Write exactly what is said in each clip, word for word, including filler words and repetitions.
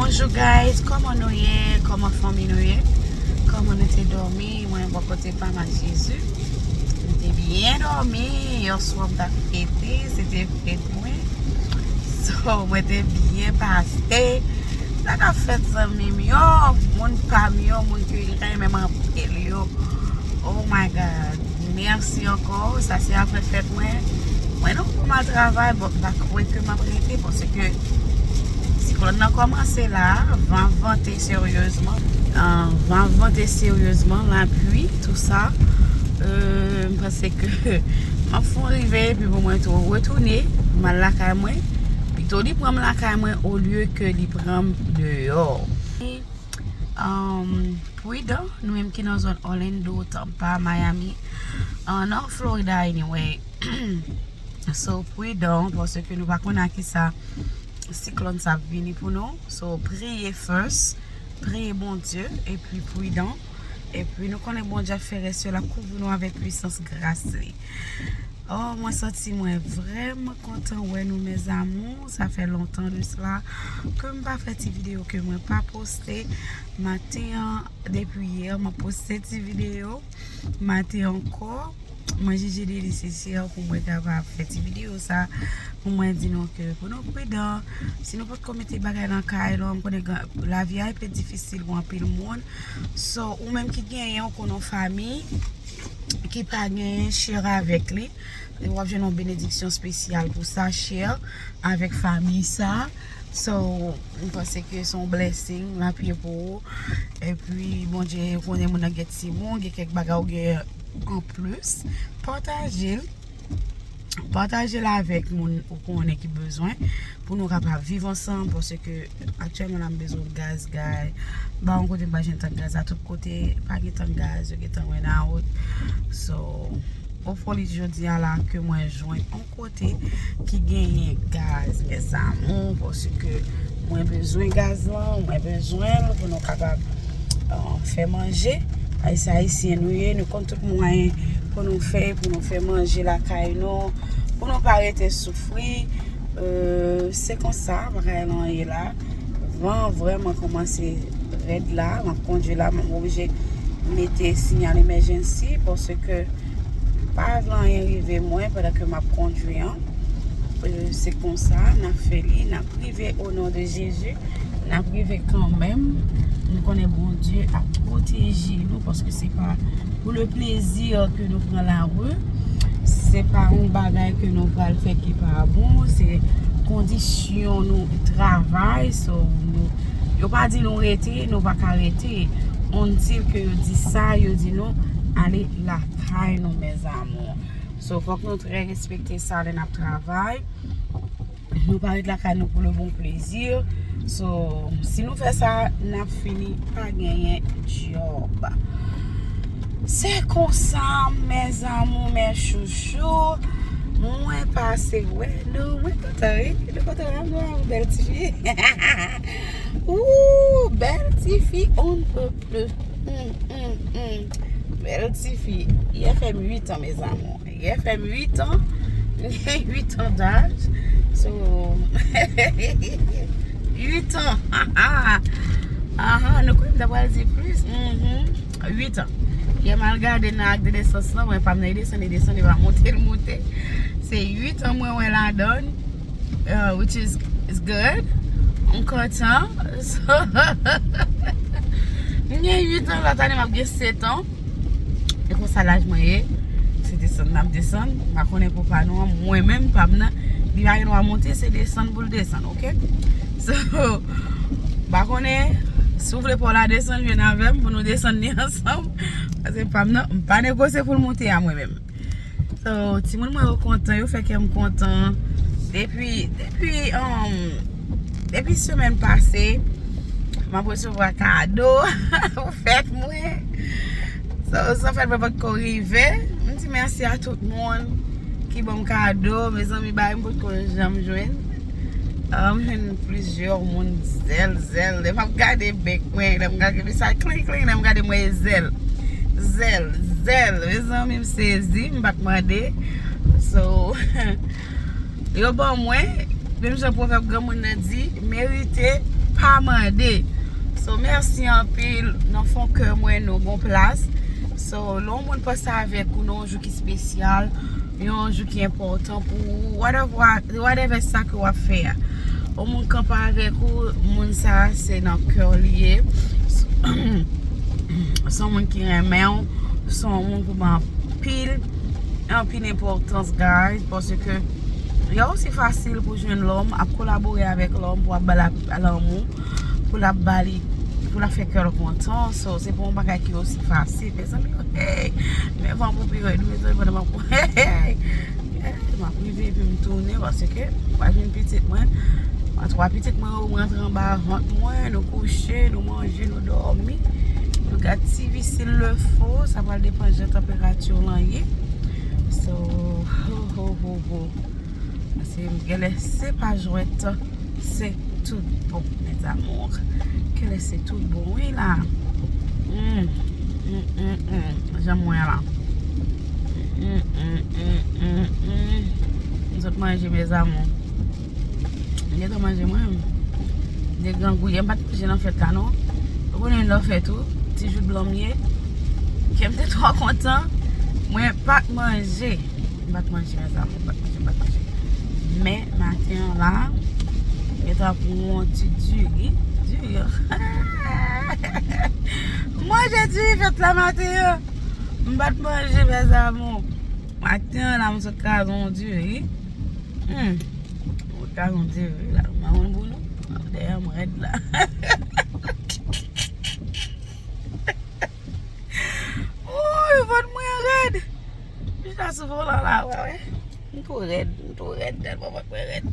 Bonjou guys, kòman nou ye? Kòman fanmi nou ye? Kòman nou te dòmi? Mwen bò kote pa m ak Jezi. Nou te byen dòmi. Yèswa m t ap fete, se te fèt mwen. So, mwen te byen pase. Sa k ap fèt zanmi m yo, moun pa m yo, moun ke m renmen anpil yo. Oh my God. Mèsi ankò. Sa se apre fèt mwen. Mwen nan kòm al travay, but m pa kwè ke m ap rete paske siklòn nan kòmanse la. Van ap vante seryezman. Ah, van ap vante seryezman, lapli, tou sa. Euh, m panse ke m ap fon rive epi pou mwen tou retounen, m al lakay mwen. Pito li pran m lakay mwen olye ke li pran m deyò. Um, pridan, nou menm ki nan zòn Orlando, Tampa, Miami, uh, nan Florida anyway. So, pridan, paske nou pa konn a kisa siklòn sa ap vini pou nou. So, priye first, priye Bondye, epi pridan. Epi nou konnen Bondye ap fè rès yo, l ap kouvri nou avèk pwisans gras li. Oh, mwen santi mwen vrèman kontan wè nou, mes amours. Sa fè lontan de sela ke m pa fè ti videyo, ke mwen pa poste. Maten an, depi yè, m ap poste ti videyo. Maten ankò, mwen jije li nesesè pou mwen kapab fè ti videyo sa, pou mwen di nou ke pou nou pridan. Si nou potko mete bagay nan kay nou, m konnen gran, lavi a pi difisil pou anpil moun. So, ou menm ki genyen, ou konn yon fanmi ki pa genyen, share avèk li. W ap jwenn yon benediksyon espesyal pou sa, share avèk fanmi sa. So, m panse ke se yon blessing, lapli pou ou. Epi, Bondye konnen moun nan gen timoun, gen kèk bagay ou gen anplis. Pataje l. Pataje l avèk moun ou konnen ki bezwen pou nou kapab viv ansanm, paske aktyèlman la m bezwen gaz, guy. Ba yon kote m pa jwenn tank gaz a tout kote, pa gen tank gaz, yo gentan run out. So, hopefully jodi a la ke mwen jwenn yon kote ki genyen gaz, mes amours, paske mwen bezwen gaz lan, mwen bezwen l pou nou kapab, euh, fè manje. Ayisyen, ayisyen nou ye, nou konn tout mwayen pou nou fè, pou nou fè manje lakay nou, pou nou pa rete soufri. Euh, se konsa bagay lan ye la. Van vrèman kòmanse rèd la. M ap kondwi la, m oblije mete sinyal emergency paske m pa vle anyen rive mwen pandan ke m ap kondwi an. Euh, se konsa, n ap fè li, n ap rive o non de Jezi. N ap rive kanmenm. Nou konnen Bondye ap pwoteje nou paske se pa pou le plezi ke nou pran lari. Se pa yon bagay ke nou pral fè ki pa bon. Se kondisyon nou travay. So, nou, yo pa di nou rete, nou pa ka rete. Until ke yo di sa, yo di nou ale lakay nou, mes amours. So, fòk nou trè respekte sa lè n ap travay. Nou pa ret lakay nou pou le bon plezi. So, si nou fè sa, n ap fini pa genyen djòb. Se konsa, mes amours, mes chouchous. Mwen pase wè nou, mwen kontan, wi. Nou kontan wè nou, bèl tifi. Ooh, bèl tifi, on ne peut plus. Mm, mm, mm. Bèl tifi. Yè fè m uit an, mes amours. Yè fè m uit an. M gen uit an daj. So, uit an. Ahan, nou kwè m ta pral di plis. Mhm. Uit an. Yè m al gade nan ak de nesans lan, mwen pa m nan, e desann, e desann, e pa monte, l monte. Se uit an mwen wè ladan l, uh, which is, is good. M kontan. So, m gen uit an, lòt ane m ap gen sèt an. E konsa laj mwen ye. Se desann n ap desann. M pa konnen pou pa nou an, mwen menm, pa m nan, li pa gen dwa monte, se desann pou l desann, oke? So, m pa konnen, si w vle pa w la desann, jwenn avè m pou nou desann li ansanm. Paske pa m nan, m pa negosye pou l monte a mwen menm. So, timoun mwen yo kontan, yo fè kè m kontan. Depi, depi, um, depi semèn pase, m ap resevwa kado pou fèt mwen. So, san fèt mwen potko rive. M di mèsi a tout moun ki ban m kado. Mezanmi, bagay m potko janm jwenn. Ah, m jwenn plizyè moun zèl, zèl. Lè m ap gade bèk mwen, lè m gade mesaj kling, kling, lè m gade mwen e zèl. Zèl, zèl. Mezanmi, m sezi, m pa t mande. So, yo ban mwen, menm jan pwovèb granmoun nan di, merite pa mande. So, mèsi anpil. Nan fon kè mwen, nou gon plas. So, lè yon moun panse avèk ou nan yon jou ki espesyal, yon jou ki enpòtan pou ou, whatever, whatever sa ke w ap fè a. Yon moun kanpe avèk ou, moun sa a se nan kè w li ye. Se yon moun ki renmen w, se yon moun pou ban anpil, anpil enpòtans, guys, paske li osi fasil pou jwenn lòm, ap kolabore avèk lòm pou ap ba l lanmou, pou l ap ba li, pou l ap fè kè l kontan. So, se pa yon bagay ki osi fasil, mezanmi. Hey, men van pou pi rèd, mezanmi, pandan m ap, hey, hey, m ap rive epi m tounen, paske m pa jwenn pitit mwen. Twa pitit mwen yo rantre anba vant mwen, nou kouche, nou manje, nou dòmi. Nou gad T V s'il le faut, sa pral depann jan tanperati lan ye. So, ho, ho, ho, ho. Paske genlè se pa jwèt, se tout bon, mes amours. Genlè se tout bon, wi la. Mm, mm, mm, mm. Janm mwen la. Mm, mm, mm, mm, mm. M sot manje, mes amours. M gentan manje mwen. M te grangouye, m pa t manje nan fèt la, non. Ou konnen lè w fèt ou, ti jout blan m ye. Kè m te twò kontan. Mwen pa t manje. M pa t manje, mes amours, m pa t manje, m pa t manje. Men, maten an la, m gentan pran yon ti diri. Diri. M manje diri fèt la maten an. M pa t manje, mes amours. Maten an la, m sot kraze yon diri. Hmm. Ou ta yon diri la, m pa konn pou nou. Dèyè m rèd la. Ooh, vant mwen rèd. Chita sou volan la, wè, wè. M tou rèd, m tou rèd, tèlman vant mwen rèd.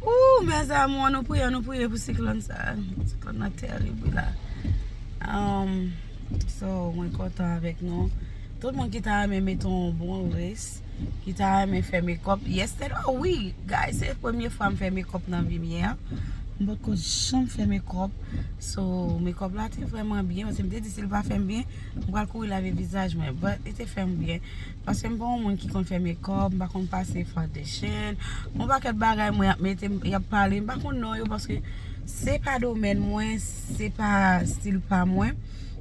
Ooh, mes amours, nou priye, nou priye pou siklòn sa. Siklòn nan terib, wi la. Um, so, mwen kontan avèk nou. Tout moun ki ta renmen mete yon bon lis, ki ta renmen fè makeup. Yesterday, oh wi, guys, se premye fwa m fè makeup nan vi m ye a. M potko janm fè makeup. So, makeup la te vrèman byen, paske m te di si l pa fè m byen, m pral kouri lave vizaj mwen. But, li te fè m byen. Paske m pa yon moun ki konn fè makeup, m pa konn pase foundation. Yon pakèt bagay mwen ap mete, y ap pale, m pa konn non yo, paske se pa domèn mwen, se pa stil pa mwen.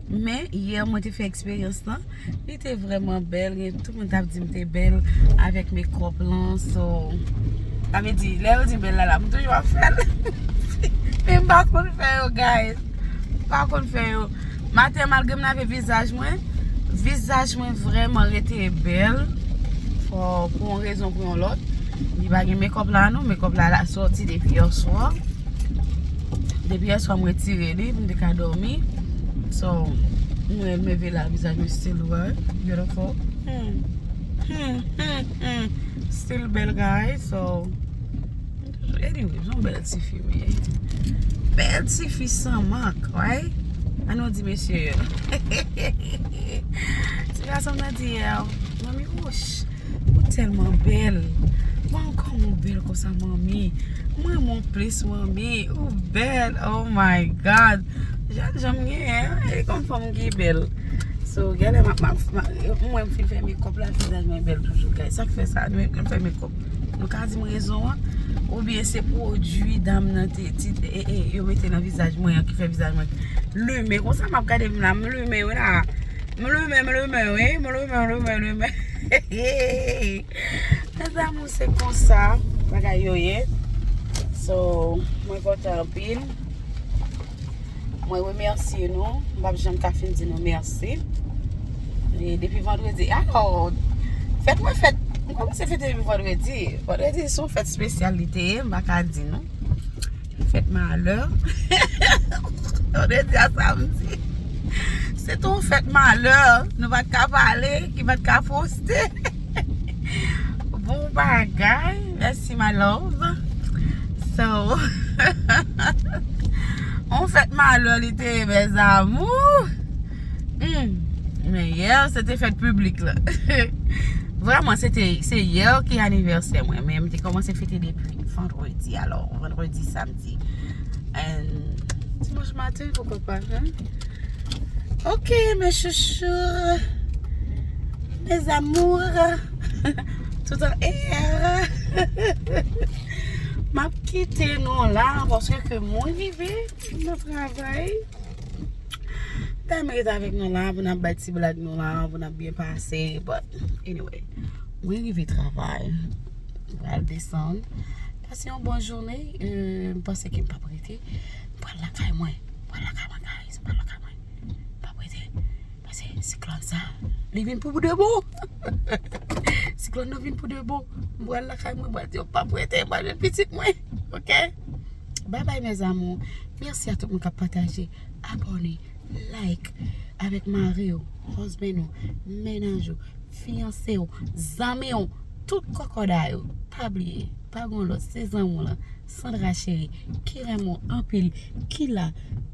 Men, yè, mwen te fè eksperyans lan. Li te vrèman bèl. Gen tout moun t ap di m te bèl avèk makeup lan. So, sa vle di, lè yo di m bèl la, la, m toujou ap fè l. Men m pa konn fè yo, guys. M pa konn fè yo. Maten, malgre m lave vizaj mwen, vizaj mwen vrèman rete bèl. Fò, pou yon rezon, pou yon lòt. Li pa gen makeup la, non. Makeup la, la sòti depi yè swa. Depi yè swa m retire li pou m te ka dòmi. So, mwen leve la, vizaj mwen still wè, beautiful. Hmm. Hmm, hmm, hmm. Still bèl, guys. So, anyway, se yon bèl tifi m ye. Bèl tifi san mank, right? An nou di mesye yo. Ti gason m nan di, "Manmi, wouch." Ou tèlman bèl. Waw, kòman ou bèl konsa, manmi. Mwen, mwen plis, manmi. Ou bèl. Oh my God. Jèn jan m genyen, e kòm fanm ki bèl. So, genlè m ap, m ap, m ap, mwen m fin fè makeup la, vizaj mwen bèl toujou, guys. Sa k fè sa, nou menm k ap fè makeup, nou ka di m rezon an? Oubyen se pwodui dam nan te, ti, e, e, yo mete nan vizaj mwen an ki fè vizaj mwen limen. Konsa m ap gade m la, m limen wi la. M limen, m limen wi, m limen, m limen, m limen. Mes amours, se konsa bagay yo ye. So, mwen kontan anpil. Mwen remèsye nou. M p ap janm ka fin di nou mèsi. E depi vandredi, alò, fèt mwen fèt, m kòmanse fete depi vandredi. Vandredi se yon fèt espesyal li te ye, m pa ka di nou. Fèt malè. Vandredi a samdi. Se te yon fèt malè. Nou pa t ka pale, ki pa t ka poste. Bon bagay. Mèsi, my love. So, yon fèt malè li te ye, mes amours. Hmm. Men yè, se te fèt piblik la. Vrèman, se te, se yè ki anivèsè mwen, men m te kòmanse fete depi vandredi, alò, vandredi, samdi. And dimanch maten, poukwa pa, hein? Ok, mes chouchous, mes amours, tout en air. M ap kite nou la paske ke mwen rive nan travay. Ta merite avèk nou la pou n ap bay ti blag nou la pou n ap byen pase. But anyway, mwen rive travay. Mwen pral desann. Pase yon bon jounen. Euh, m panse ke m p ap rete. M pral lakay mwen. M pral lakay mwen, guys. M pral lakay mwen. M p ap rete. Pase siklòn sa, li vin pou de bon. Siklòn nan vin pou de bon. M pral lakay mwen, m pral di yo p ap rete, m pral jwenn pitit mwen. Ok? Bye bye mes amours. Mèsi a tout moun k ap pataje, abòne, like avèk mari w, husband ou, mennaj ou, fiyanse w, zanmi w, tout kòkòday ou. Pa bliye, pa gon lòt, se zanmi w lan, Sandra cheri, ki renmen w anpil, ki la.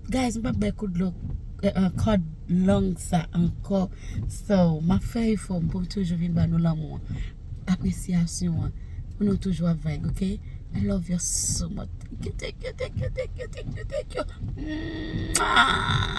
Guys, m p ap bay kout lòk, eh, eh, kòd long sa ankò. So, m ap fè efò m pou m toujou vin ba nou lanmou an, apresyasyon an, pou nou toujou ap vibe, ok? I love you so much. Thank you, thank you, thank you, thank you, thank you, thank you. Mwah!